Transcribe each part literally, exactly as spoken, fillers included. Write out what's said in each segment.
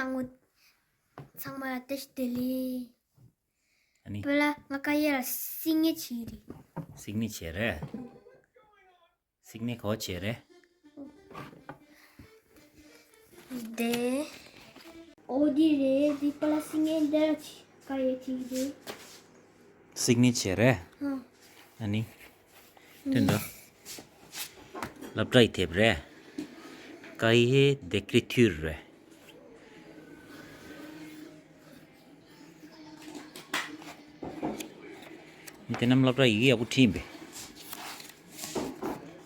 ཚང་མ་ཚང་མ་བཀྲ་ཤིས་བདེ་ལེགས། ཨ་ནི། པོ་ལ་ང་ཀ་ཡེ་ལ་སིག་ནེ་ཆར་རེད། སིག་ནེ་ཆར་རེད། སིག་ནེ་ག་བ་བྱས་རེད། དེ། འོ་དེ་རེད། དེ་པོ་ལ་སིག་ནེ་འདི་ལ་ཀ་ཡེ་བྱས་རེད། སིག་ནེ་ཆར་རེད། ཨ་ནི། དོན་དག་སློབ་གྲྭ་ཡི་དེབ་རེད། ཀ་ཡེ་དེ་ཀྲི་ཐུར་རེད། དེ་རྣམས་སློབ་གྲྭ་ཡི་གེ་ཡག་པོ་བྲིས་ཡིན་པས།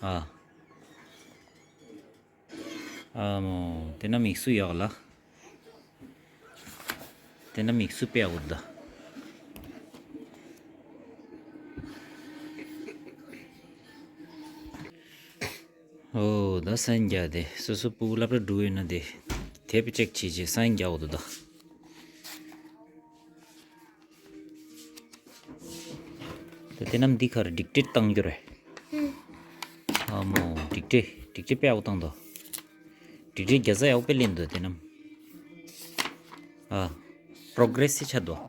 ཨ། ཨ་མོ། དེ་རྣམས་ཡིག་གཟུགས་ཡག་ལ། དེ་རྣམས་ཡིག་གཟུགས་དཔེ་ཡག་པོ་འདུག་ཨོ་ད་སན་རྒྱ་དེ་སོ་སོ་སྤུ་གུ་སློབ་གྲྭ་འགྲོ་ཡོད་ན་དེ་དེབ་ཅེག་བྱེད་བྱེད་སན་རྒྱ་འོ་དོ་ད། ད་དེ་རྣམས་འདི་ཁར་ཌིག་ཊེཊ་བཏང་རྒྱུ་རེད། ཨ་མོ། ཌིག་ཊེཊ་ཌིག་ཊེཊ་དཔེ་ཡག་པོ་བཏང་འདུག་ཌིག་ཊེཊ་རྒྱ་ཚ་ཡག་པོ་དཔེ་ལེན་འདུག་དེ་རྣམས། ཨ། པྲོ་གྲེ་སི་ཆགས་འདུག་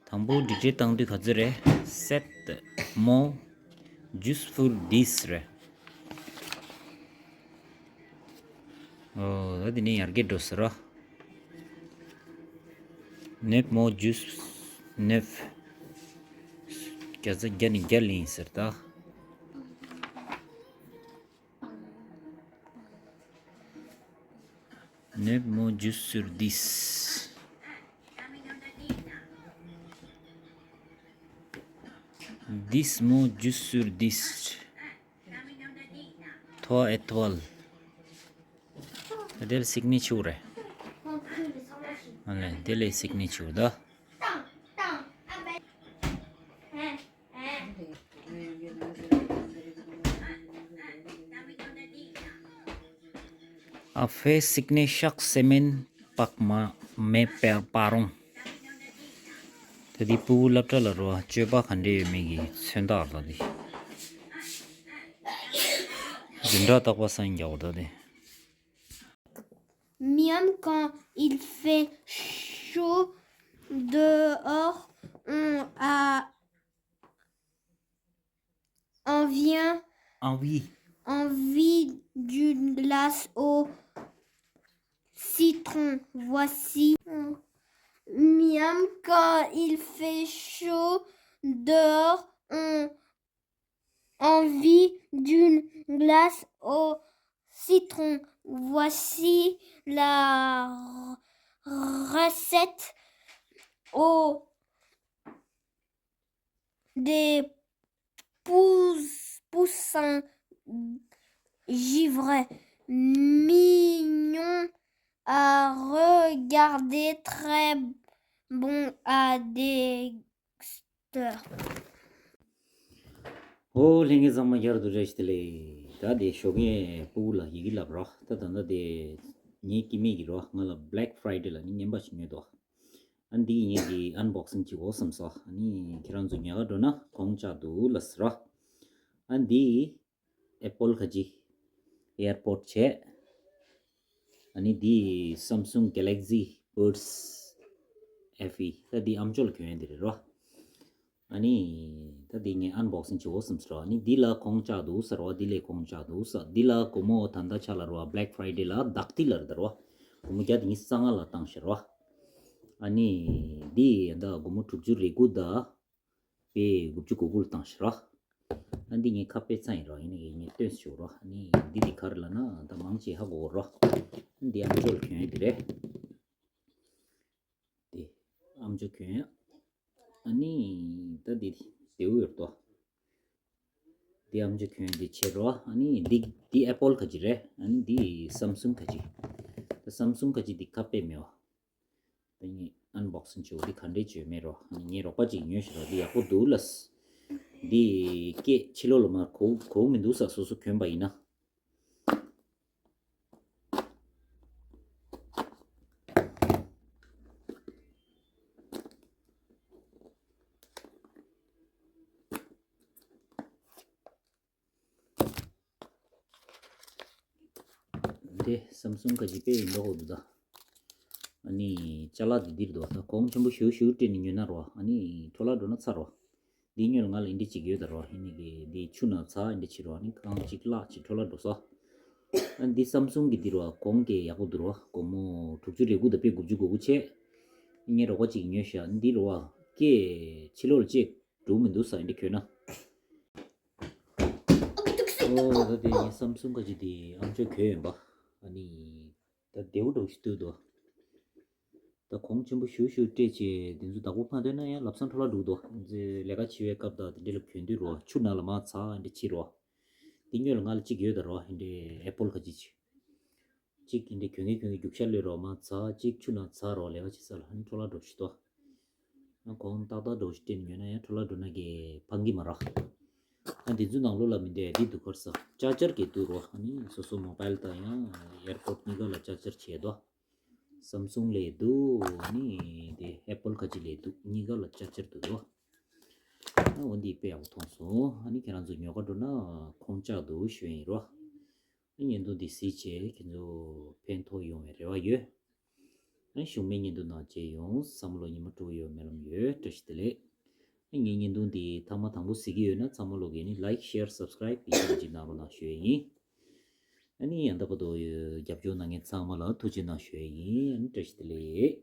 དང་པོ་ཌིག་ཊེཊ་བཏང་དུས་ག་ཚོད་རེད། Sept mots juste pour dix རེད། ཨོ་ད་དེ་ནས་ཡར་རྒྱས་འགྲོ་ཟེར་རོ། Neuf mots juste neuf. བརྒྱ་ཆ་བརྒྱ་ནས་བརྒྱ་ལེན་ཟེར་ད། Neuf mots juste sur dix. Dix mots juste sur dix. Trois étoiles. དེ་ལ་སིག་ནེ་ཆར་རེད། ཨ་ལེ་དེ་ལ་སིག་ནེ་ཆར་ད། A fait signer chaque semaine par ma- mes pa- parents. ད་དེ་སྤུ་གུ་སློབ་གྲྭ་ལ་རོ་སྤྱོད་པ་ག་འདྲ་ཡོད་མེད་ཀྱི་མཚོན་རྟགས་ལ་དེ། བདུན་ཕྲག་རྟག་པར་སན་རྒྱ་འོ་ད་དེ། Même quand il fait chaud dehors, on a, on vient, envie, envie d'une glace au citron. Voici. Même quand il fait chaud dehors, on envie d'une glace au citron. Voici la recette au des poussins givrés, mignons à regarder, très bons à déguster. ཨོ་ལྷན་རྒྱས་ཚང་མ་བསྐྱར་དུ་བཀྲ་ཤིས་བདེ་ལེགས། ད་དེ་ཞོགས་ཀས་སྤུ་གུ་ལ་ཡི་གེ་བསླབ་རོགས། ད་ད་ད་དེ་ངའི་སྐྱེ་དམན་གྱི་རོགས། ང་ལ་Black Friday ལ་ནི་རྔན་པ་ཞིག་ཉོས་འདུག་ཨ་འདི་ངས་ཀྱི་ཨན་བོག་སིང་བྱེད་དགོས་བསམ་སོང་། ཨ་ནི་ཁྱེད་རང་ཚོ་ཉལ་ཁར་འགྲོ་ན་གོང་བཅག་འདུག་ལ་ཟེར་རོགས། ཨ་འདི་ཨེ་པོལ་ཁ་ཅིག་ཨེར་པོཌ་བྱས། ཨ་ནི་འདི་Samsung Galaxy Buds ཨེཕ་ཨི། ད་འདི་ཨམ་ཅོག་ལ་གྱོན་ཡ་འདི་རེད་རོ། ཨ་ནི་ད་འདི་ངས་ཨན་བོག་སིང་བྱེད་དགོས་བསམ་སོང་རོ། ཨ་ནི་འདི་ལ་གོང་བཅག་འདུག་ཟེར་རོ། འདི་ལས་གོང་བཅག་འདུག་ཟེར། འདི་ལ་སྒོར་མོ་ད་ལྟ་ཆ་ལ་རོ། Black Friday ལ་ལྡག་ཏི་ལ་རེད་ད་རོ། སྒོར་མོ་བརྒྱ་དང་ཉི་ཤུ་རྩ་ལྔ་ལ་བཏང་ཤག་རོ། ཨ་ནི་འདི་ད་སྒོར་མོ་དྲུག་ཅུ་རེ་དགུ་དང་པའི་དགུ་བཅུ་གོ་དགུ་ལ་བཏང་ཤག་རོ། ཨ་འདི་ངས་ཁ་དཔེ་ཚང་ཡིན་རོ། ཡིན་ནའི་ངས་སྟོན་ཤོག་རོ། ཨ་ནི་འདི་འདི་ག་རེ་ལབ་ན་ད་མང་ཆེ་ཧ་གོ་གོ་རོ། ཨ་འདི་ཨམ་ཅོག་ལ་གྱོན་ཡ་འདི་རེད། འདི་ཨམ་ཅོག་གྱོན་ཡ། ཨ་ནི་ད་འདི་དེའུ་ཡོད་དོ། འདི་ཨམ་ཅོག་གྱོན་ཡ་འདི་བྱེད་རོ། ཨ་ནི་འདི་འདི་ཨེ་པོལ་ཁ་ཅིག་རེད། ཨ་ནི་འདི་སམ་སུང་ཁ་ཅིག་ད་སམ་སུང་ཁ་ཅིག་འདི་ཁ་དཔེ་མེད་བ། ད་ངས་ཨན་བོག་སིང་བྱེད་འོ་འདི་ག་འདྲས་བྱེད་མེད་རོ། ངས་རོགས་པ་ཅིག་ཉོས་ཤག་རོ། འདི་ཡག་པོ་འདུག་ལ། འདི་སྐད་ཕྱི་ལོགས་ལ་མར་གོ་གོ་མི་འདུག་ས། སོ་སོ་གྱོན་པ་ཡིན་ན། འདི་སམ་སུང་ཁ་ཅིག་དཔེ་ཡིན་མདོག་འདུག་ད། ཨ་ནི་ཅ་ལག་འདི་འདིར་འདུག་ད་གོང་ཆེན་པོ་ཞུ་ཞུ་སྤྲད་ནས་ཉོས་ན་རོ། ཨ་ནི་འཕྲོ་བརླག་འགྲོ་ན་ཚར་རོ། འདི་ཉོས་ལ་ང་ལ་འདི་འདྲ་ཅིག་ཡོད་ད་རོ། ཨ་ནི་གི་འདི་ཆུ་ནང་ཚ་འདི་འདྲ་བྱེད་རོ། ཨ་ནི་རྐང་གཅིག་བརླག་ཅིག་འཕྲོ་བརླག་འགྲོ་སོ། ཨ་འདི་སམ་སུང་གི་འདི་རོ། གོང་གི་ཡག་པོ་འདུག་རོ། སྒོར་མོ་དྲུག་ཅུ་རེ་དགུ་དང་པའི་དགུ་བཅུ་གོ་དགུ་བྱས། ངའི་རོགས་པ་གཅིག་ཉོས་ཤག་འདི་རོ། ཨ་ཀེ་ཕྱི་ལོགས་ལ་ཅིག་འགྲོ་མི་འདུག་ས་འདི་གྱོན་ན། ཨོ་ད་དེ་ངའི་སམ་སུང་ཁ་ཅིག་དེ་ཨམ་ཅོག་གྱོན་ཡོད་པ། ཨ་ནི་ད་བདེ་བོ་འགྲོ་ཞིག་འདུག་དོ། ད་གོང་ཆེན་པོ་ཞུ་ཞུ་སྤྲད་བྱས་དེ་ཚོ་བདག་པོ་ཕངས་སྡོད་ན་ཡང་ལམ་སང་འཕྲོ་བརླག་འགྲོ་གི་འདུག་ལས་ཀ་བྱེད་པའི་སྐབས་དང་དེ་འདྲ་ལ་གྱོན་དུས་རོ། ཆུ་ནང་ལ་མར་ཚ་འདྲ་ཕྱིན་རོ། དེ་ཉོས་ལ་ང་ལ་གཅིག་ཡོད་ད་རོ། ཨེ་འདྲ་ཨེ་པོལ་ཁ་ཅིག་ཅིག་གཅིག་ཨེ་འདྲ་གྱོན་གི་གྱོན་གི་རྒྱུག་ཤར་ལོས་རོ། མར་ཚ་གཅིག་ཆུ་ནང་ཚ་རོ། ལས་ཀ་བྱེད་ས་ལ་ཨ་ནི་འཕྲོ་བརླག་འགྲོ་ཞིག་འདུག་ཨ་གོང་ཏག་ཏག་འགྲོ་ཞིག་སྤྲད་ནས་ཉོས་ན་ཡང་འཕྲོ་བརླག་འགྲོ་ན་གི་ཕངས་གི་མ་རེད། ཨ་འདི་ཚོ་ནང་ལོགས་ལ་མི་འདྲ་འདི་འདུག་གར་ས་ཅར་ཇར་གི་འདུག་རོ། ཨ་ནི་སོ་སོ་མོ་བཱལ་དང་ཡང་ཨེར་པོཌ་གཉིས་ཀ་ལ་ཅར་ཇར་བྱེད་དོ། སམ་སུང་ལས་འདུག་ཨ་ནི་དེ་ཨེ་པོལ་ཁ་ཅིག་ལས་འདུག་གཉིས་ཀ་ལ་ཅར་ཇར་འདུག་རོ། ཨ་འོ་འདི་དཔེ་ཡག་པོ་མཐོང་སོང་། ཨ་ནི་ཁྱེད་རང་ཚོ་ཉོ་ག་འགྲོ་ན་ཁོང་ཅག་འདུག་ཞུ་ཡིན་རོ། ཨ་བརྙན་ཐུང་འདི་གཟིགས་བྱས་ཁྱེད་ཚོ་ཕན་ཐོགས་ཡོང་བའི་རེ་བ་ཡོད། ཨ་གཞུག་མའི་བརྙན་ཐུང་ནང་མཇལ་ཡོང་། བསམ་བློ་ཉི་མ་དྲུག་ཡོད་སྨོན་ལམ་ཡོད། བཀྲ་ཤིས་བདེ་ལེགས། ཨ་ངའི་བརྙན་ཐུང་འདི་ཐེངས་མ་དང་པོ་གཟིགས་ཀྱི་ཡོད་ན་ཚང་མ་ལོག་གིས་ནི་ལའིཀ་ཤེར་སབ་སི་ཀ་རའིབ་ཡིན་གཅིག་གནང་རོགས་གནང་ཞུ་ཡས་ཡིན། ཨ་ནི་ཡང་ད་བར་དུ་རྒྱབ་སྐྱོར་གནང་མཁན་ཚང་མ་ལ་ཐུགས་རྗེ་གནང་ཞུ་ཡས་ཡིན། ཨ་ནི་བཀྲ་ཤིས་བདེ་ལེགས།